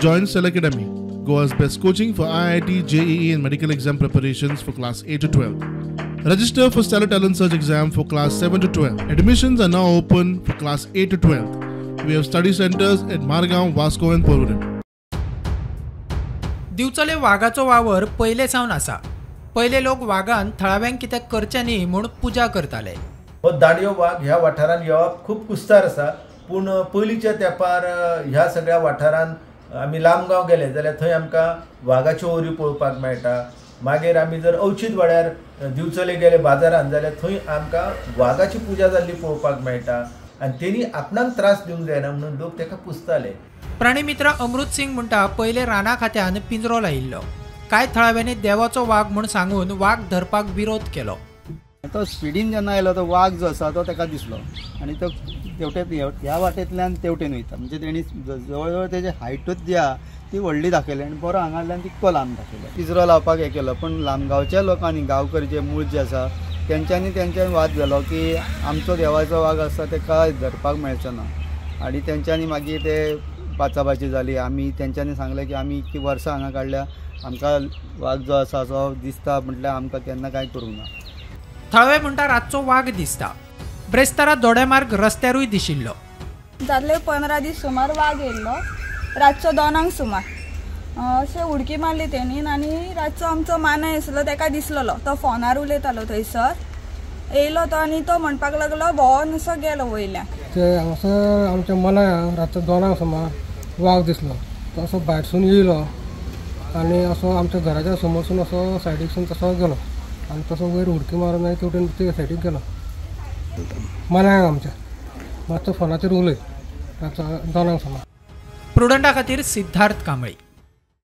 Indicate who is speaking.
Speaker 1: Join Stellar Academy, Goa's best coaching for IIT, JEE and medical exam preparations for class 8 to 12. Register for Stellar Talent Search exam for class 7 to 12. Admissions are now open for class 8 to 12. We have study centers at Margao, Vasco and Porvorim.
Speaker 2: दिवचले वागाचो वावर पयले सावन आसा. पयले लोक वागान थळाव्यांक कितें करचें न्ही म्हूण पुजा करताले.
Speaker 3: हो दाडयो वाग ह्या वाठारान येवप खूब कुस्तार आसा, पूण पयलींच्या तेंपार ह्या सगळ्या वाठारान आमी लामगांव गेले जाल्यार थंय आमकां वागाच्यो ओरी पळोवपाक मेळटा. मागीर आमी जर अवचीत वाड्यार दिवचले गेले बाजारान जाल्यार थंय आमकां वागाची पुजा जाल्ली पळोवपाक मेळटा आनी तेणी आपणाक त्रास दिवंक जायना म्हणून लोक ताका पुजताले.
Speaker 2: प्राणीमित्र अमृत सिंग म्हणटा पयले राना खात्यान पिंजरो लायिल्लो. कांय थळाव्यांनी देवाचो वाग म्हूण सांगून वाग धरपाक विरोध केलो.
Speaker 4: तो स्पिडीन जेन्ना आयलो तो वाग जो आसा तो ताका दिसलो आनी तो तेवटेन ह्या वाटेंतल्यान तेवटेन वयता, म्हणजे तेणी जवळ जवळ तेजी हायटूच जी आहा ती व्हडली दाखयली आनी बरो हांगांतल्यान तितको लांब दाखयलो. पिंजरो लावपाक हें केलो, पूण लामगांवच्या लोकांनी गांवकर जे मूळ जे आसा तेंच्यांनी तेंच्यानी वाद जालो की आमचो देवाचो वाग आसा ताका धरपाक मेळचो ना आनी तेंच्यांनी मागीर ते बाचाबाची जाली. आमी तेंच्यांनी सांगलें की आमी इतकी वर्सां हांगा काडल्या, आमकां वाग जो आसा असो दिसता म्हटल्यार आमकां केन्ना कांय करूंक ना.
Speaker 2: थळावे म्हणटा रातचो वाग दिसता. ब्रेस्तारा दोडेमार्ग रस्त्यारूय दिशिल्लो.
Speaker 5: जातले 15 दीस सुमार वाग येयल्लो, रातचो 2 सुमार अशें उडकी मारली तेणीन आनी रातचो आमचो मानाय आसलो तेका दिसलेलो, तो फोनार उलयतालो थंयसर येयलो तो आनी तो म्हणपाक लागलो भोंवन असो गेलो वयल्यान.
Speaker 6: ते हांगासर आमच्या मनाय रातचो 2 सुमार वाग दिसलो. तो असो भायरसून येयलो आनी असो आमच्या घराच्या समोरसून असो सायडीकसून तसो गेलो आनी तसो वयर उडकी मारून मागीर तेवटेन ते सायडीक गेलो. मनाय आमच्या मातसो फोनाचेर उलय रातचो 2 सुमार.
Speaker 2: प्रुडंटा खातीर सिद्धार्थ कांबळी.